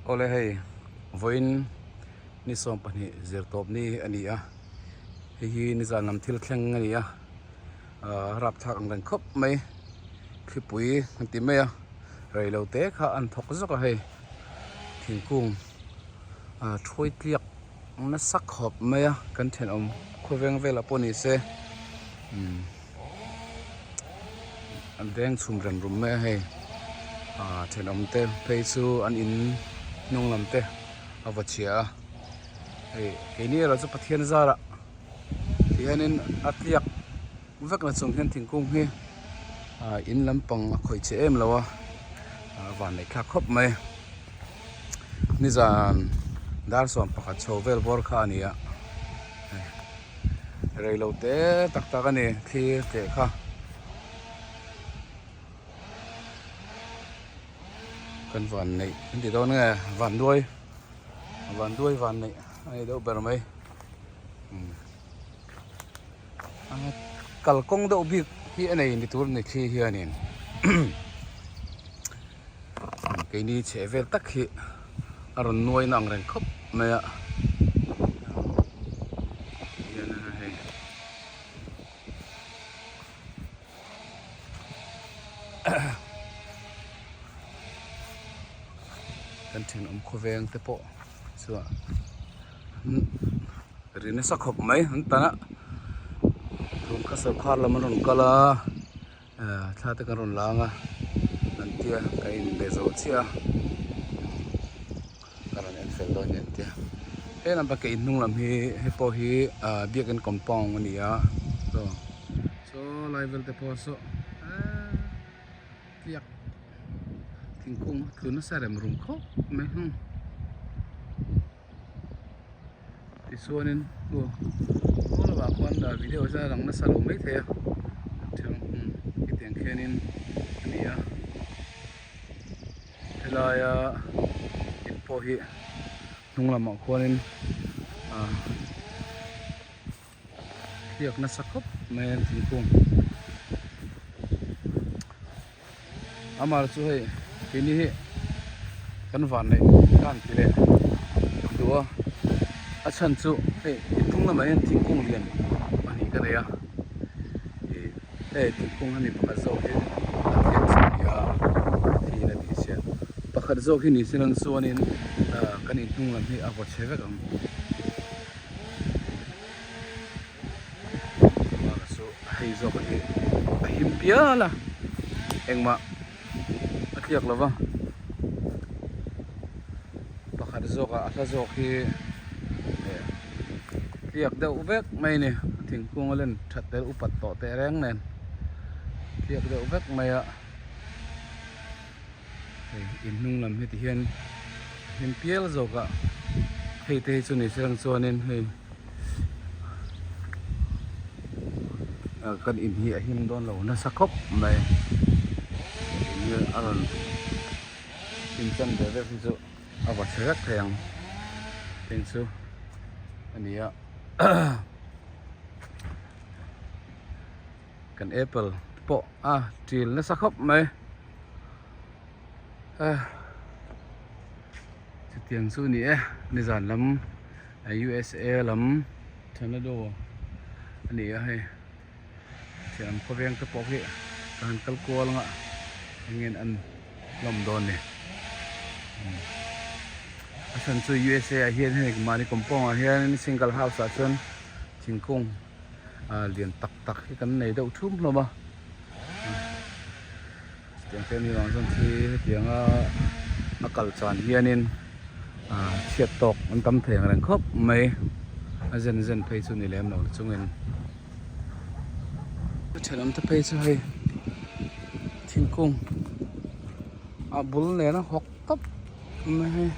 Awle hei vawiin ni 20 zir tawp ni a ni a hei hi nizan lam thil thleng a ni a ahh rapthlak ang reng khawp mai thlipui an ti mai a reilo te kha an thawk zawk a hei thingkung ah thuai tliak nasa khawp mai a kan thenawm khawveng velah pawh ni se umm an veng chhum rem rum mai a hei ah thenawm te phei chu an in hnung lam te a va chhia a hei keini erawh chu Pathian zarah tihianin a tliak vek na chung hian thingkung hi ah in lampang a khawih che em lo a a van neih thlak khawp mai nizan dar 11 chho vel bawr kha a ni a reilo te tak tak a ni thlir teh kha. Kan van neih an ti dawn nge van duai van duai van neih a ni deuh ber mai kalkawng deuh bik hi a nei ni tur a ni thli hianin keini chheh vel tak hi a rawn nuai na ang reng khawp mai a hei. Kan thenawm khawveng te pawh chuan ri nasa khawp mai an tan a tun kha sawrkar lam an rawn kal a thla te kan rawn lang a an tia ka inbe zo chiah a. Ka rawn en fel dawn nen tia he lampa ke inhnung lam hi hei pawh hi ah biakin compound a ni a chaw saw lai vel te pawh saw eee tliak thingkung a tlu nasa rem rum khawp mai hlawm tichuanin aw pawn lamah khuan video hian a lang nasa lo maithei a hetiang khianin a ni a. Helaia in pawh hi hnung lamah khuanin ah thliak nasa khawp mai a thingkung amah chu hei keini hi kan van neih khan ti leh duh a a chhan chu hei inhnung lamah hian thingkung lian pahnih ka nei a ih. Hei thingkung hemi pakhat zawk hi a tliak chhe ni a thiin a tih chhiat pakhat zawk hi ni se lang chuanin ah kan inhnung lam hi a vaw chhe vek ang chu hei zawk hi a him pial a engmah a tliak lo va pakhat zawk ah a hla zawk hi tliak deuh vek mai a ni thingkung a len that tel upat tawh teh reng nen tliak deuh vek mai a hei in hnung lam hi ti hian a hlim pial zawk a hei te hi chu ni se lang chuanin hei kan in hi a him dawn lo nasa khawp mai in hi a rawn in chan ve vek hi chu a va chhe vek thei ang heng chu a ni a kan apple pawh a til nasa khawp mai chutiang chu a ni e nizan lam USA lam tornado a ni a hei thiam khawveng te pawh hi ka han kal kual anga eng nge an hlawm dawn ni a chhan chu USA ah hian hei mahni compound ah hian single house ah chuan thingkung ah lian tak tak hi kan nei deuh thum hlawm a chutiang te ni vang chuan khi hetianga a kal chan hianin ah chhiat tawk an tam thei ang reng khawp mai a zen zen phei chu ni lem lo chungin a thenawm te phei chu hei thingkung a bul nen a hawk tawp mai hei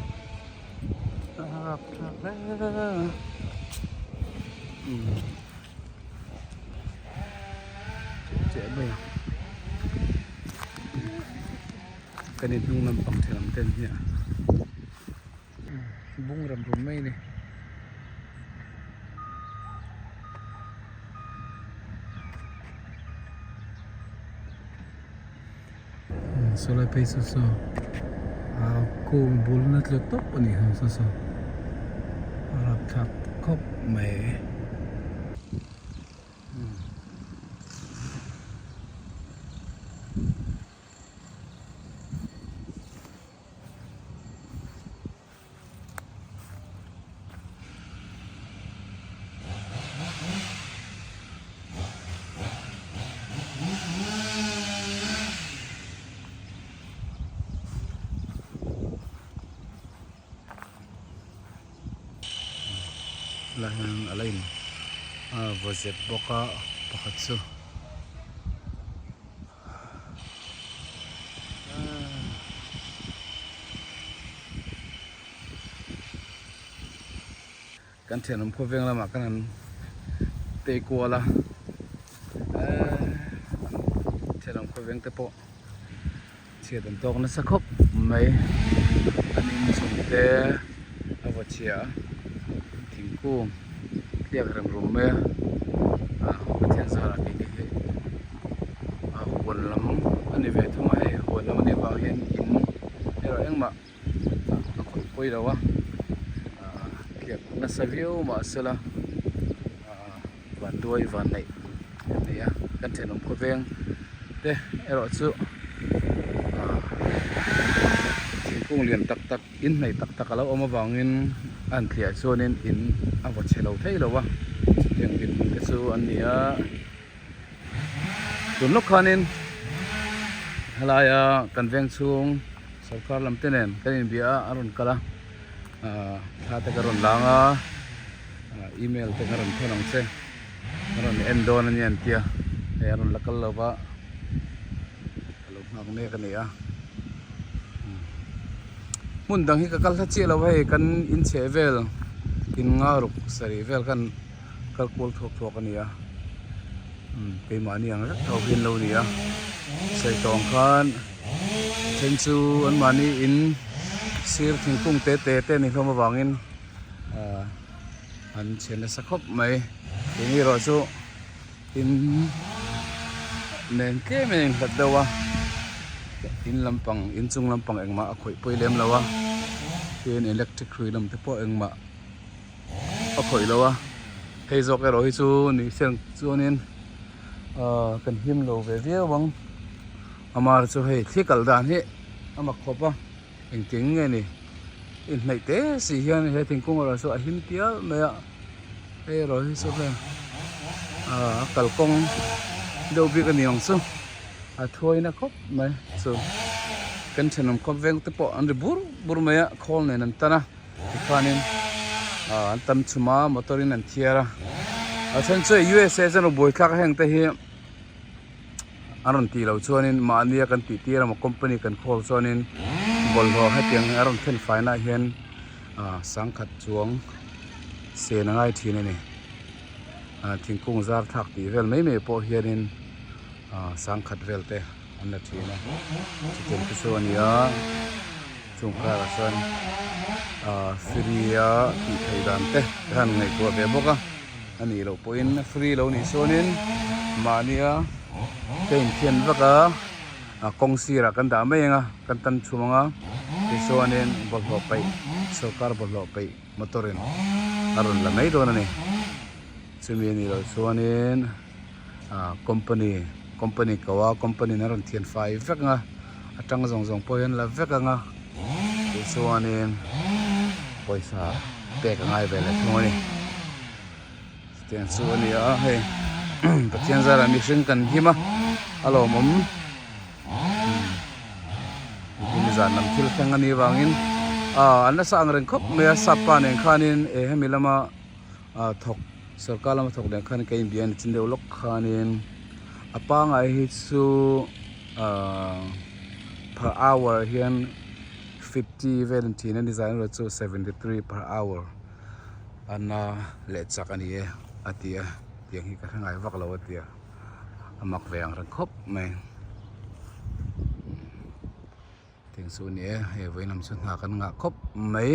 a rapthlak hle a umm. Kan in hnung lampang thelam te an hia bung rem rum mai a ni. Saw lai phei saw saw. Thingkung bul na tlu tawp a nih hmel saw saw a rapthlak khawp mai. Lah hian a la in vaw zep bawk a pakhat chu. Kan thianawm khawveng lamah kan han tei kual a eee thianawm khawveng te pawh chhiat an tawk nasa khawp mai an inchung te a vaw chhia a thingkung tliak rem rum mai a ah Pathian zarah keini hi a huan lam a ni ve thung a hei huan lam a nih avang hian in erawh engmah a khawih pawi lo a ah tliak nasa viau mahsela ah van duai van neih a ni a kan thenawm khawveng te erawh chu ah thingkung lian tak tak inhnaih tak tak a lo awm avangin a han thliah chuanin in a vaw chhe lo thei lo a chutiang dinhmun te chu an ni a tun lawk khanin helaia kan veng chhung sorkar lam te nen kan inbia a a rawn kal a ah thla te ka rawn lang a ah email te ka rawn thawn ang che ka rawn en dawn a ni an tia hei a rawn la kal lo va ka lo nghak mek a ni a hmun dang hi ka kal hla chiah lo hei kan inchheh vel in nga ruk sarih vel khan kal kual thuak thuak a ni a keimahni ang vek tho hi an lo ni a sawi tawng khan then chu anmahni in sir thingkung te te te a ni hlawm avangin ahh an chhe nasa khawp mai keini erawh chu in nen tlem in a inhlat deuh a in lampang inchung lampang engmah a khawih pawi lem lo a tin electric hrui lam te pawh engmah a khawih lo a hei zawk erawh hi chu ni seng chuanin ahh kan him lo ve viau ang amar chu hei thli kal dan hi a mak khawp a engtin nge ni inhnaih te si hian he thingkung erawh chu a him pial mai a hei erawh hi chu hei ahh a kalkawng deuh bik a ni ang chu a thuaina khawp mai chu kan thenawm khawp veng te pawh an ri bur bur mai a khawl nen an tan a. Tikhanin ah an tam chhum a motor in an thiar a a then chu USA chuan buaithlak a heng te hi an rawn tih loh chuanin mahni a kan tih tir emaw company kan call chuanin bawlhhlawh hetiang a rawn thlen fai naah hian ah sangkhat chuang sen a ngai thin a ni ah thingkung zar thlak tih vel mai mai pawh hianin ah sangkhat vel te an la thin a chutiang te chu a ni a. Chung karah chuan ahh free a tih theih dan te ka han ngaihtuah ve bawk a a nih loh pawhin free lo nih chuanin mahnia ka inthian vak a a kawng sirah kan dah mai ang a kan tan chhum ang a tichuanin bawlhhlawh paih sorkar bawlhhlawh paih motor in a rawn la mai dawn a ni chumi a nih loh chuanin ah company company ko a company in a rawn thian fai vek ang a a tang zawng zawng pawh hian la vek ang a tichuanin pawisa pek a ngai ve leh thung a ni chutiang chu a ni a hei Pathian zarah mihring kan him a a lawmawm hemi zan lam thil thleng a nih vangin ah an nasa ang reng khawp mai a sap pa nen khanin eh hemi lama ah thawk sorkar lama thawk nen khan ka inbia a ni chin deuh lawk khanin a pangai hi chu ahh per hour hian fifty vel an thin a ni zan erawh chu 73 per hour ana leh chak a ni e a ti a tiang hi ka hre ngai vak lo a ti a a mak ve ang reng khawp mai. Tiang chu a ni e hei vawiin lam chu hna kan ngah khawp mai.